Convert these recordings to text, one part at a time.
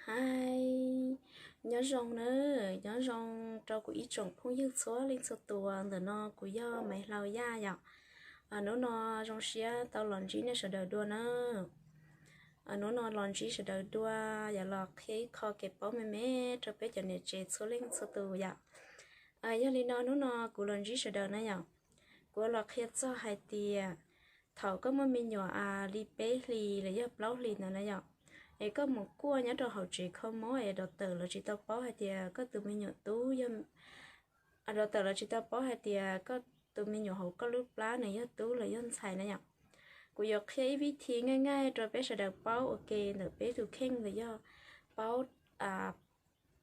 Hi, nyob zoo na, nyob zoo rau kuv ib tsoom phooj ywg txhua leej txhua tus. Ntawm no kuv yog Maiv Hlau Yaj yom. Hnub no zoo siab tau los ntsib nej sawv daws dua na. Hnub no los ntsib sawv daws dua, yog los qhia ib qho kev paub me me rau peb cov niam tsev txhua leej txhua tus yom. Yog li no hnub no kuv los ntsib sawv daws na yom, kuv los qhia txog hais tias thaum koj muaj me nyuam li peb hlis los yog plaub hlis ntawd na yom, es koj mus kuaj nyob rau hauv tsev kho mob es doctor lawv tsis tau paub hais tias koj tus me nyuam tub, doctor lawv tsis tau paub hais tias koj tus me nyuam hauv koj lub plab nws yog tub los yog ntxhais na yom. Kuv yuav qhia ib vib thi nqaij nqaij rau peb sawv daws paub ua ke ntawm peb tus kheej los yog paub,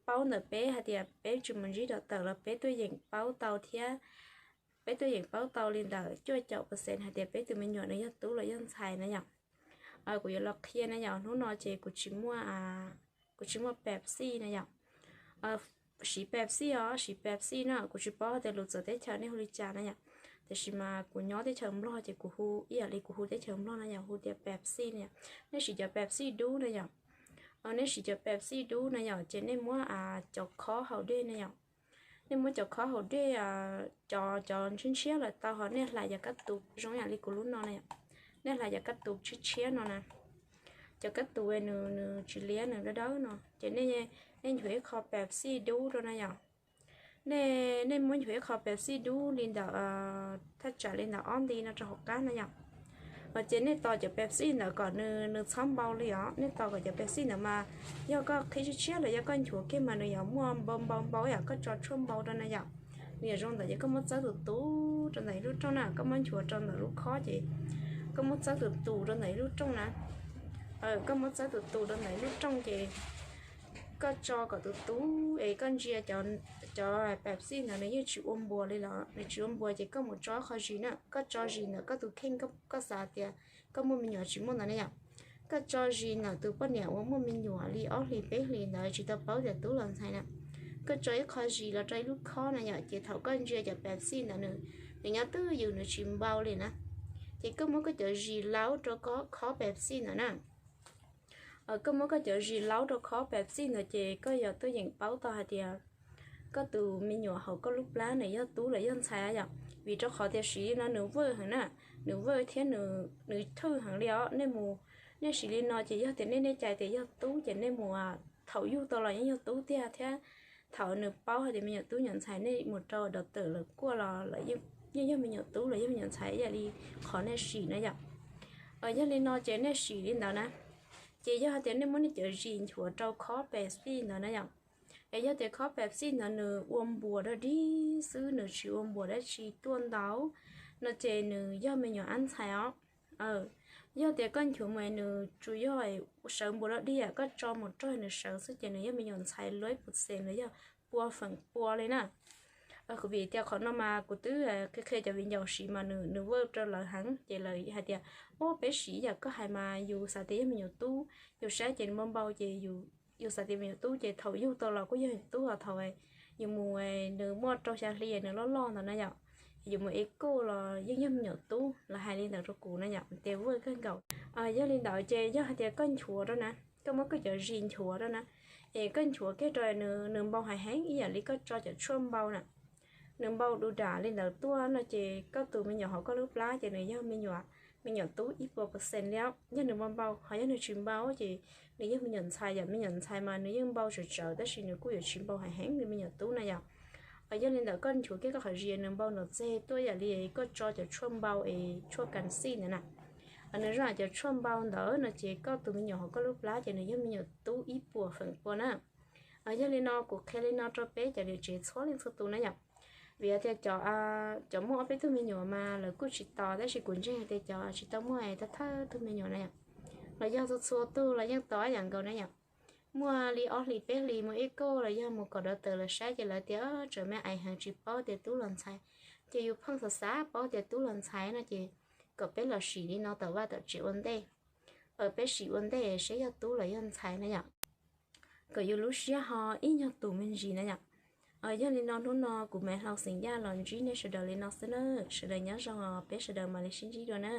paub ntawm peb hais tias peb tsis mus ntsib doctor los peb tuaj yeem paub tau thiab, peb tuaj yeem paub tau li ntawm cuaj caum percent hais tias peb tus me nyuam nws yog tub los yog ntxhais na yom. Kuv yuav los qhia na yom, hnub no ces kuv tsis muaj, kuv tsis muaj Pepsi na yom. Siv Pepsi os, siv Pepsi na, kuv tsis paub tias lus txawv teb chaws nej hu li cas na yom. Tiam sis mas kuv nyob teb chaws Nplog ces kuv hu ib yam li kuv hu teb chaws Nplog na yom, hu tias Pepsi na yom. Nej siv cov Pepsi dub na yom. Nej siv cov Pepsi dub na yom, ces nej muab cov khob haus dej na yom. Nej muab cov khob haus dej, cov, cov ntshiab ntshiab lawm tau ho nej hlais cov kab tus zoo yam li kuv lub no na yom. Nej hlais cov kab tus tshiab tshiab no na. Cov kab tus nws, nws tsis liab nws dawb dawb no ces nej nchuav ib qho Pepsi dub rau na yom. Nej, nej muab nchuav ib qho Pepsi dub li ntawm, thaj tsam li ntawm ob nti no rau hauv qab na yom. Ces nej tos cov Pepsi ntawd kom nws, nws txhob npau li os. Nej tos kom cov Pepsi ntawd mas yog koj qhib tshiab tshiab los yog koj nchuav kiag mas nws yuav muaj npau npau npau yom, koj tso tshuaj npau rau na yom. Nws yuav zoo ntawd ces koj muab txawb tus tus rau ntawm ib lub rooj na, koj muab nchuav rau ntawm lub khob ces koj muab txawb tus tus rau ntawm ib lub rooj na. Koj muab txawb tus tus rau ntawm ib lub rooj ces koj tso kom tus tus es koj ntsia cov Pepsi ntawd nws yeej tsis ua npuas li los nws tsis ua npuas ces koj mus tso qhov zis na, koj tso zis ntawm koj tus kheej, koj xav tias koj muaj me nyuam tsis muaj ntawd na yom. Koj tso zis ntawm tus poj niam uas muaj me nyuam li ob hlis peb hlis ntawd tsis tau paub tias tub los ntxhais na. Koj tso ib qho zis los rau ib lub khob na yom, ces thaum koj ntsia cov Pepsi ntawd nws, nws nyob twj ywm nws tsis npau li na. Ces koj muab koj cov zis laub rau khob Pepsi ntawd na. Koj muab koj cov zis laub rau khob Pepsi ntawd ces koj yuav tuaj yeem paub tau hais tias koj tus me nyuam hauv koj lub plab nws yog tub los yog ntxhais yom. Vim rau qhov tias siv li no nws vawj heev na, nws vawj thiab nws thwj heev li os. Nej mus, nej siv li no ces yog tias nej, nej cais tias yog tub ces nej mus, thaum yug tau los yeej yog tub tiag thiab. Thaum nws paub hais tias me nyuam tub nyuam ntxhais nej mus rau doctor lawv kuaj los lawv yeej yog me nyuam tub los yog me nyuam ntxhais ib yam li qhov nej siv na yom. Yog li no ces nej siv li ntawd na, ces yog hais tias nej muab nej cov zis nchuav rau khob Pepsi ntawd na yom. Es yog tias khob Pepsi ntawd nws ua npuas dog dig xwb, nws tsis ua npuas dab tsi tuaj ntau no ces nws yog me nyuam ab ntxhais os. Yog tias koj nchuav mus nws tsuas yog sawv npuas dog dig, koj tso mus rau nws sawv xwb ces nws yog me nyuam ntxhais luaj ib puas xees los yog pua feem pua li na. Kuv vim tias qhov no mas kuv twb qhia qhia cov viv ncaus siv mas nws vawj rau lawv heev ces lawv hais tias, o, peb siv yam koj hais mas yus xav tias yog me nyuam tub, yus saib ces nws npau npau ces yus xav tias me nyuam tub ces thaum yug tau los kuj yog me nyuam tub, ho thaum yus mus nws muaj rau xya hli nws loj loj ntawd na yom, yus mus ev kuj los yeej yog me nyuam tub, lawv hais li ntawd rau kuv na yom, tias vawj kawg nkaus. Yog li ntawd ces yog hais tias koj nchuav rau na, koj muab koj cov zis nchuav rau na, es koj nchuav kiag rau nws, nws npau hais heev ib yam li koj tso cov tshuaj npau na. Nws npau du dam li ntawd tuaj no ces koj tus me nyuam hauv koj lub plab ces nws yog me nyuam, me nyuam tub ib puas percent li os. Yog nws npau npau, ho yog nws tsis npau ces nws yog me nyuam ntxhais yom. Me nyuam ntxhais mas nws yeej npau tsawv tsawv tab sis nws kuj yuav tsis npau hais heev li me nyuam tub na yom. Yog li ntawd koj nchuav kiag koj qhov zis nws npau nrov txeg tuaj ib yam li koj tso cov tshuaj npau es tshuaj kas xij ntawd na. Nws zoo cov tshuaj npau ntawd no ces koj tus me nyuam hauv koj lub plab ces nws yog me nyuam tub ib puas feem pua na. Yog li no kuv qhia li no rau peb cov niam tsev txhua leej txhua tus na yom. Vim tias cov, cov muaj ob peb tug me nyuam mas lawv kuj tsis tos, tab sis kuv ntseeg hais tias cov tsis tau muaj thawj thawj tug me nyuam na yom, los yog txhua txhua tug los yeej tos ib yam nkaus na yom. Muaj li ob hlis peb hlis mus ib kuj los yog mus kom doctor lawv saib ces lawv tias tseem me aiv heev tsis paub tias tub los ntxhais. Ces yus pheej xav xav paub tias tub los ntxhais no ces kom peb los sim li no tom vaj tom tsev ua ntej. Peb sim ua ntej seb yog tub los yog ntxhais na yom. Kom yus lub siab ho ib nyuag tus me ntsis na yom. Yog li no hnub no kuv Maiv Hlau xeem Yaj los ntsib nej sawv daws li no xwb na. Sawv daws nyob zoo os, peb sawv daws mam li sib ntsib dua na.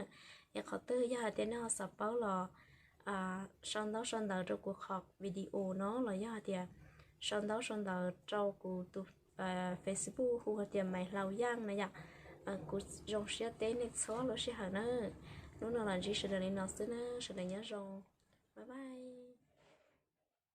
Es qhov twg yog hais tias nej ho xav paub los sau ntaub sau ntawv rau kuv qhov video no los yog hais tias sau ntaub sau ntawv rau kuv tus Facebook hu hais tias Maiv Hlau Yaj no yom. Kuv zoo siab teb nej txhua lub sij hawm na. Hnub no los ntsib sawv daws li no xwb na, sawv daws nyob zoo, bye bye.